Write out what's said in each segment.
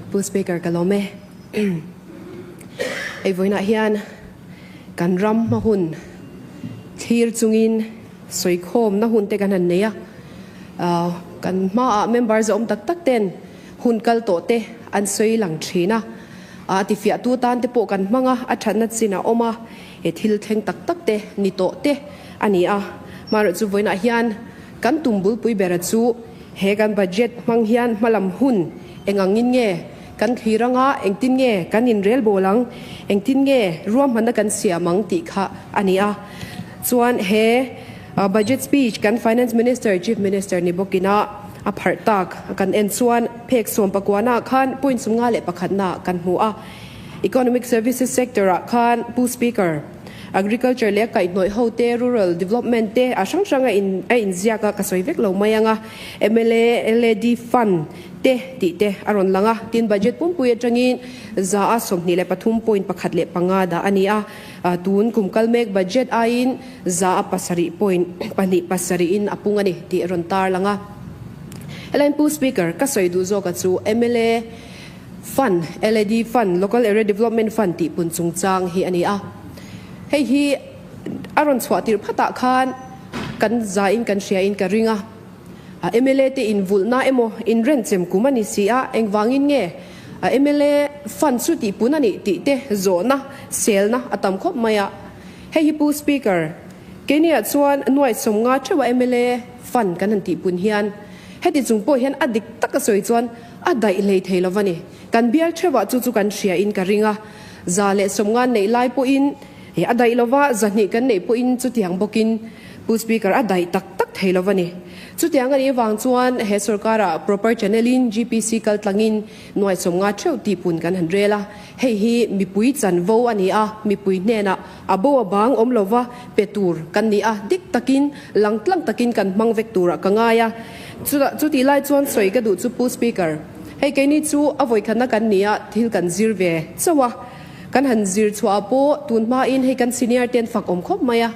Pu Speaker ka lawm e. Hei vawiinah hian kan ram hma hun thlir chungin sawikhawmna hun te kan han nei a. Kan hmaah member zawm tak tak ten hun kal tawh te an sawi lang thin a. A tifiahtu tan te pawh kan hmang a, a thatna chin a awm a, he thil thleng tak tak te ni tawh te a ni a. Amaherawhchu vawiinah hian kan tum bulpui bera chu He kan budget hmang hian hmalam hun eng angin nge kan thlir anga, engtin nge kan inrelbawl ang, engtin nge ruahmanna kan siam ang tih kha a ni a. Chuan he budget speech kan Finance Minister, Chief Minister ni bawkina a pharh tak kan en chuan phek 19 ah khan point 51 na kan hmu a. Economic Services Sector ah khan Pu Speaker, Agriculture leh a kaihhnawih ho te, Rural Development te a hrang hrang a in a inziak a, ka sawi vek lo mai ang a. Mla, LAD Fund te tih te a rawn lang a, tin budget pumpui atangin 23.15 dah a ni a, tun kum kal mek budget aiin 7.27 in a pung a ni tih a rawn tar lang a. Helaiin Pu Speaker, ka sawi duh zawka chu mla, Fund, LAD Fund, Local Area Development Fund tih pun chungchang hi a ni a. Hei hi a rawn chhuah tirh phatah khan kan zain kan hriain ka ring a. Mla te invulhna emaw inrenchem kum a ni si a, engvangin nge mla Fund chu tih pun a nih tih te zawhna, selna a tam khawp mai a. Hei hi Pu Speaker, keiniah chuan nuai 50 theuha mla Fund kan han tih pun hian heti chung pawh hian a dik taka sawi chuan A daih hlei thei lo va ni. Kan bial theuhah chu chu kan hria in ka ring a. 150 neih lai pawhin a daih lo va, 200 kan neih pawhin chutiang bawkin Pu Speaker a daih tak tak thei lo va ni. Chutiang a nih avang chuan he sorkara proper channel in GPC kal tlangin nuai 50 theuh tihpun kan han rel a. Hei hi mipui chanvo a ni a, mipui hnenah a bo a bang awm lo va pe tur kan ni a, dik takin, langtlang takin kan hmang vek turah ka ngai a. Chutih lai chuan sawi ka duh chu Pu Speaker, hei keini chu a vawikhatna kan ni a, thil kan zir ve chauh a, kan han zir chhuah ah pawh tun hmain hei kan senior te an fak awm khawp mai a,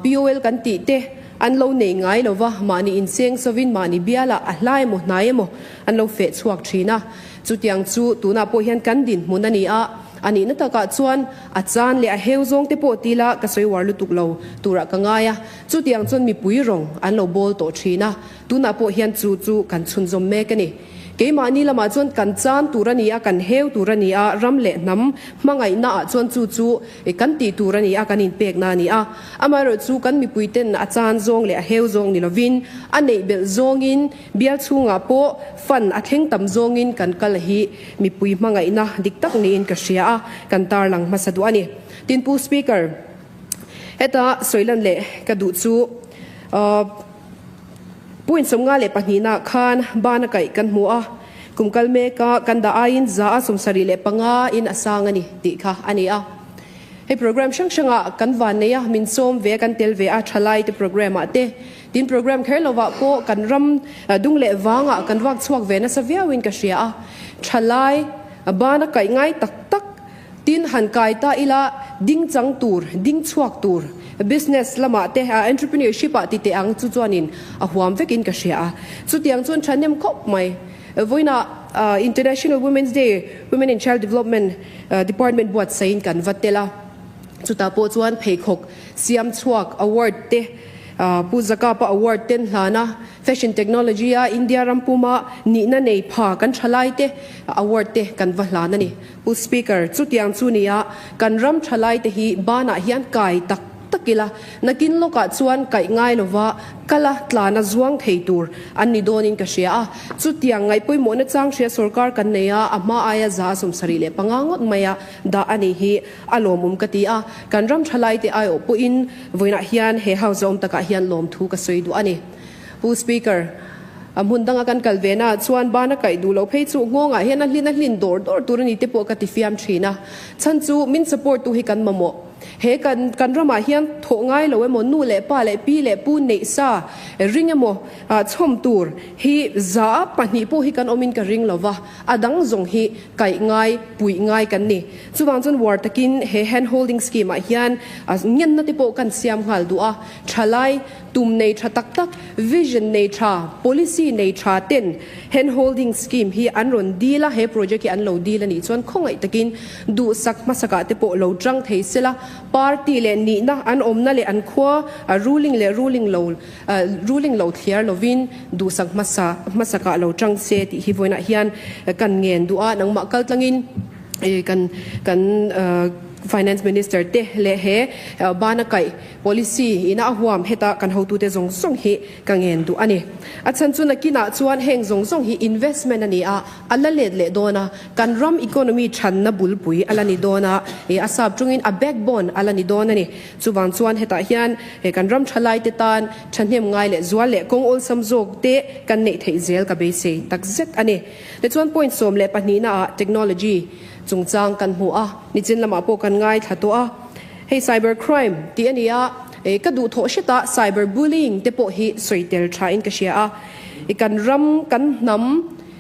POL kan tih te an lo nei ngai lo va, mahni inseng sovin mahni bialah a hla emaw hnai emaw an lo feh chhuak thin a, chutiang chu tunah pawh hian kan dinhmun a ni a. A nihna takah chuan a chan leh a heu zawng te pawh ti la ka sawi uar lutuk lo turah ka ngai a, chutiang chuan mipui rawng an lo bawl tawh thin a, tunah pawh hian chu chu kan chhunzawm mek a ni. Keimahni lamah chuan kan chan tur a ni a, kan heu tur a ni a, ram leh hnam hmangaihna ah chuan chu chu kan tih tur a ni a, kan inpekna a ni a. Amaherawhchu kan mipui ten a chan zawng leh a heu zawng ni lovin a neih belh zawngin Bial chhungah pawh fund a thleng tam zawngin kan kal hi mipui hmangaihna dik tak niin ka hria a, kan tarlang hmasa duh a ni. Tin Pu Speaker, heta sawilan leh ka duh chu point 52 nah khan ban a kaih kan hmu a, kum kal meka kan dah aiin 75% in a sang a ni tih kha a ni a. Hei program hrang hrangah kan van nei a, min sawm ve a, kan tel ve a, thalai te program ah te. Tin program kher lovah pawh kan ram dung leh vangah kan vak chhuak ve nasa viauin ka hria a, thalai ban a kaih ngai tak tak tin han kai ta ila ding chang tur, ding chhuak tur, business lamah te entrepreneurship ah ti teh ang chu chuanin a huam vekin ka hria a, chutiang chuan thahnem khawp mai. Vawiinah International Women's Day Women and Child Development Department buatsaihin kan va tel a, chutah pawh chuan pheikhawk siam chhuak award te, Pu Zakapa Award ten hlana Fashion Technology a India ram puma nihna nei pha kan thalaite award te kan va hlan a ni. Pu Speaker, chutiang chu nia kan ram thalaite hi banah hian kai tak tak ila, nakin lawkah chuan kaih ngai lova kala tlana zuang thei tur an ni dawnin ka hria a. Chutiang ngaihpawimawhna chang hria sorkar kan nei a, a hma aia 75% ngawt maia dah a nih hi A lawmawm ka ti a, kan ram thalaite aiawh pawhin vawiinah hian he house awm takah hian lawmthu ka sawi duh a ni. Pu Speaker, a hmun danga kan kal ve naah chuan bana kaih duh loh phei chu nghawngah hian a hlin a hlin dawr dawr tur a ni te pawh ka ti fiam thin a, chhan chu min support tu hi kan mamawh. He kan kan ramah hian thawh ngai lo emaw, nu leh pa leh pi leh pu neih sa ring emaw chhawm tur hi 2% pawh hi kan awmin ka ring lo va, a dang zawng hi kaih ngai, puih ngai kan ni. Chuvang chuan uar takin he hand holding scheme ah hian ngenna te pawh kan siam nghal duh a, thalai tum nei tha tak tak, vision nei tha, policy nei tha ten hand holding scheme hi an rawn deal a, he project hi an lo deal a nih chuan khawngaih takin duhsak hmasakah te pawh lo tang thei sela, party leh nihna an awmna leh an khua ruling leh ruling lo ruling lo thliar lovin duhsak hmasa hmasakah lo tang se tih hi vawiinah hian kan ngen duh a, nangmah kaltlangin kan kan finance minister te leh he bana kaih Policy ina a huam heta kan hotute zawng zawng hi ka ngen duh a ni. A chhan chu nakinah chuan heng zawng zawng hi investment a ni a, a la let leh dawn a, kan ram economy thanna bulpui a la ni dawn a, ih a sap tungin a backbone a la ni dawn a ni. Chuvang chuan hetah hian he kan ram thalaite tan thahnem ngai leh zual leh kawng awlsam zawk te kan neih theih zel ka beisei takzet a ni. Tichuan point 12 ah technology chungchang kan hmu a, nichin lamah pawh kan ngaithla tawh a. Hei cyber crime tih a ni a, ka duh thawh hret a, cyber bullying te pawh hi sawi tel tha in ka hria a. Kan ram, kan hnam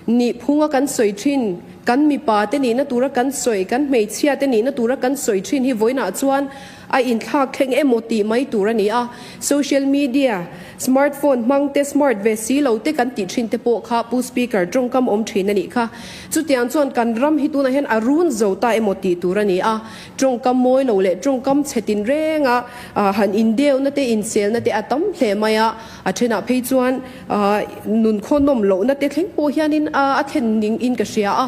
nih phunga kan sawi thin, kan mipa te nihna tura kan sawi, kan hmeichhia te nihna tura kan sawi thin hi vawiinah chuan a inthlak thleng emaw tih mai tur a ni a. Social media, smart phone hmang te, smart ve si lo te kan tih thin te pawh kha Pu Speaker tawngkam awm thin a nih kha. Chutiang chuan kan ram hi tunah hian a run zo ta emaw tih tur a ni a. Tawngkam mawi lo leh tawngkam chhe tin renga han indeuna te inselna te a tam hle mai a, a thenah phei chuan nunkhaw nawm lohna te thleng pawh hianin a thlen ning in ka hria a,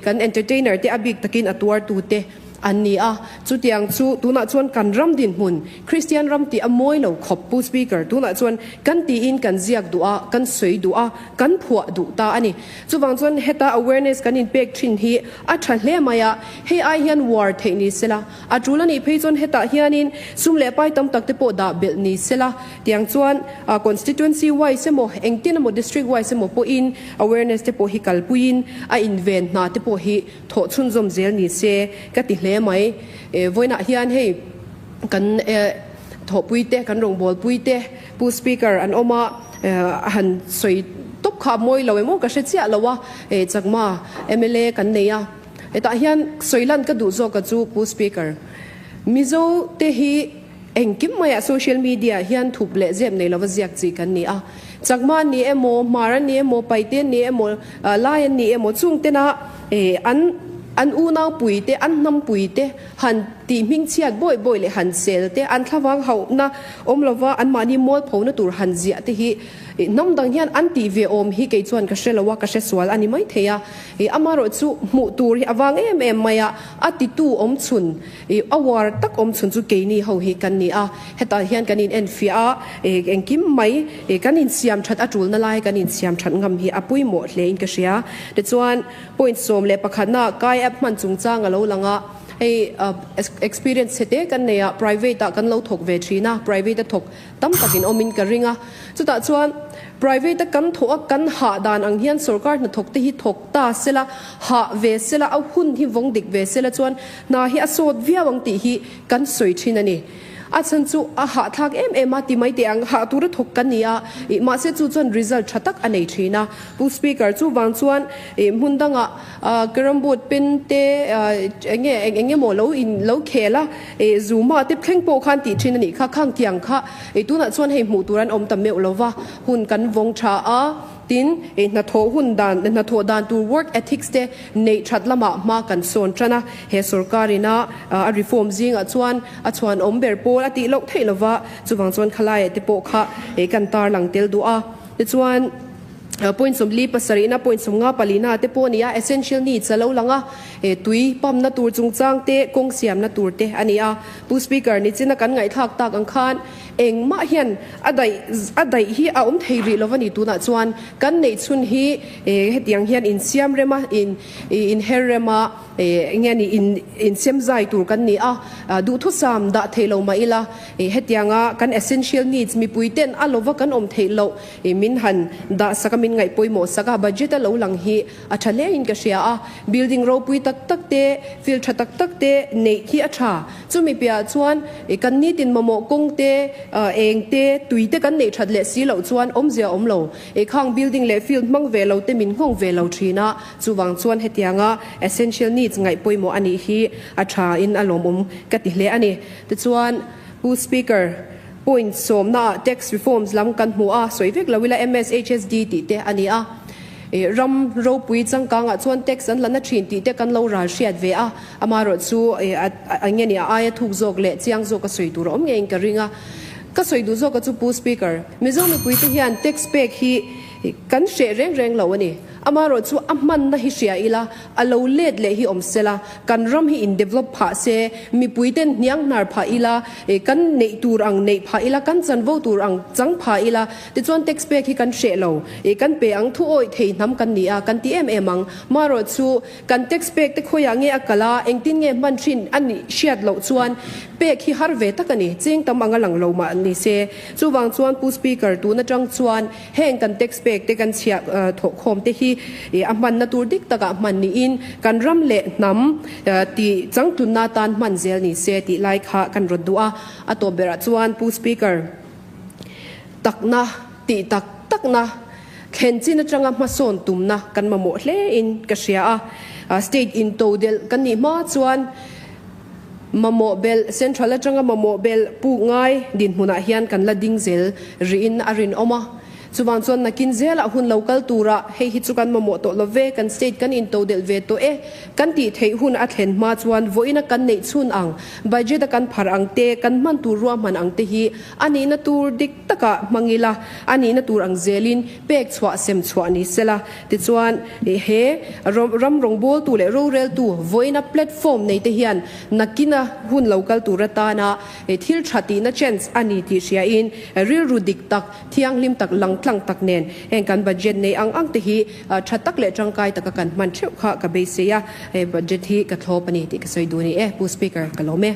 kan entertainer te a bik takin a tuartu te an ni a, chutiang chu tunah chuan kan ram dinhmun Kristian ram tih a mawi lo khawp Pu Speaker tunah chuan kan tiin kan ziak duh a, kan sawi duh a, kan phuah duh ta a ni. Chuvang chuan heta awareness kan inpek thin hi a tha hle mai a, hei ai hian war theih ni sela, a tul a nih phei chuan hetah hianin sum leh pai tam tak te pawh dah belh ni sela, tiang chuan constituency wise emaw engtin emaw district wise emaw pawhin awareness te pawh hi kalpuiin a inven hna te pawh hi thawh chhunzawm zel ni se ka ti hle mai. Vawiinah hian hei kan thawhpui te, kan rawngbawlpui te Pu Speaker an awm a, a han sawi tawp kha a mawi lo emaw ka hre chiah lo a, Chakma mla kan nei a, hetah hian sawi lan ka duh zawk a chu Pu Speaker, Mizo te hi engkim maiah social media ah hian thup leh zep nei lova ziak chi kan ni a, Chakma an ni emaw, Hmar an ni emaw, Paite an ni emaw, Lai an ni emaw chung tena an an unau pui te, an hnam pui te han tih hmingchhiat bawi bawi leh han sel te, an thlavang hauhna awm lova anmahni mualphona tur han ziah te hi hnam dang hian an tih ve awm hi kei chuan ka hre lo a, ka hre sual a ni mai thei a. Amaherawh chu hmuh tur hi a vang em em mai a, a titu awm chhun, a uar tak awm chhun chu keini ho hi kan ni a, hetah hian kan inenfiah a, engkim mai kan insiam that a tulna lai kan insiam that ngam hi a pawimawh hle in ka hria. Tichuan point 11 na Kai app hman chungchang a lo lang a. Hei experience chhe te kan nei a, private ah kan lo thawk ve thin a, private a thawk tam takin awmin ka ring a. Chutah chuan private a kan thawh a kan hah dan ang hian sorkar hnathawk te hi thawk ta sela, hah ve sela, a hun hi vawng dik ve sela chuan hna hi a sawt viau ang tih hi kan sawi thin a ni. A chhan chu a hahthlak em em a ti mai teh ang, hah tura thawk kan ni a, ih mahse chu chuan result tha tak a nei thin a. Pu Speaker, chuvang chuan ih hmun dangah carrom board pen te eng nge eng emaw lo in lo khel a, ih zuma te thleng pawh khan tih thin a nih kha, khang tiang kha ih tunah chuan hei hmuh tur an awm ta meuh lo va, hun kan vawng tha a. Tin, i hnathawh hun dan, hnathawh dan tur work ethics te neih that lamah hma kan sawn tan a, he sorkar ina a reform zingah chuan a chhuan awm ber pawl a tih loh theih lova, chuvang chuan khalaiah te pawh kha kan tarlang tel duh a. Tichuan, point 47 na point 54 na te pawh a ni a, essential needs a lo lang a, tui pump na tur chungchang te, kawng siamna tur te a ni a. Pu Speaker, nichina kan ngaihthlak tak ang khan. Engmah hian a daih a daih hi a awm thei rih lova ni tunah chuan kan neih chhun hi hetiang hian insiam rem a, in inher rem a, enge ni in insem zai tur kan ni a, duhthusam dah thei lo mah ila hetianga kan essential needs mipui ten a lova kan awm theih loh min han dah sak a, min ngaih pawimawh sak a, budget a lo lang hi a tha hle in ka hria a, building ropui tak tak te, field tha tak tak te neih khi a tha. Chumi piahah chuan kan nitin mamawh kawng te, eng te, tui te kan neih that leh si loh chuan awmzia a awm lo. Khang building leh field hmang ve lo te min nghawng ve lo thin a, chuvang chuan hetianga essential needs ngaih pawimawh a nih hi a tha in a lawmawm ka ti hle a ni. Tichuan Pu Speaker, point sawmna ah tax reforms lam kan hmu a, sawi vek lo ila MSHSD tih te a ni a. Ram ropui changkangah chuan tax an la na thin tih te kan lo ral hriat ve a. Amaherawh chu eng nge ni a aia thuk zawk leh chiang zawk a sawi tur a awm ngeiin ka ring a. Ka sawi duh zawk a chu Pu Speaker, Mizo mipuite hian tax pek hi kan hreh reng reng lo a ni. Amaherawh chu a hmanna hi hria ila, a lo let leh hi awm sela, kan ram hi in develop phah se, mipuiten hniang hnar phah ila, kan neih tur ang neih phah ila, kan chanvo tur ang chang phah ila, tichuan tax pek hi kan hreh lo. Kan pe ang thu awih thei hnam kan ni a, kan ti em em ang. Amaherawh chu Kan tax pek te khawiah nge a kal a, engtin nge hman thin a nih hriat loh chuan pek hi har ve tak a ni, cheng tam ang a lang lo mah ni se. Chuvang chuan Pu Speaker, tun atang chuan heng kan tax pek te kan chhiah thawhkhawm te hi a hmanna tur dik takah hman niin kan ram leh hnam tih changtlunna atan hman zel ni se tih lai kha kan rawn duh a. A tawp berah chuan Pu Speaker, takna tih tak takna, Thlen chin atanga hmasawn tumna kan mamawh hle in ka hria a, state in todelh kan nih hma chuan mamawh belh, central atanga mamawh belh puk ngai dinhmunah hian kan la ding zel rih in a rinawm a. Chuvang chuan nakin zelah hun lo kal turah hei hi chu kan mamawh tawh lo ve, kan state kan in todelh ve tawh e kan tih theih hun a thlen hma chuan vawiina kan neih chhun ang, budget a kan phar ang te, kan hman tur ruahman ang te hi a nihna tur dik takah hmang ila, a nihna tur ang zelin pek chhuah sem chhuah ni sela. Tichuan, he ram rawngbawltu leh roreltu vawiina platform nei te hian nakina hun lo kal tur atana thil tha tihna chance a ni tih hriain rilru dik tak, thianghlim tak, langtlang tak nen heng kan budget nei ang ang te hi tha tak leh tangkai taka kan hman theuh kha ka beisei a, he budget hi ka thlawp a ni tih ka sawi duh a ni e, Pu Speaker, ka lawm e.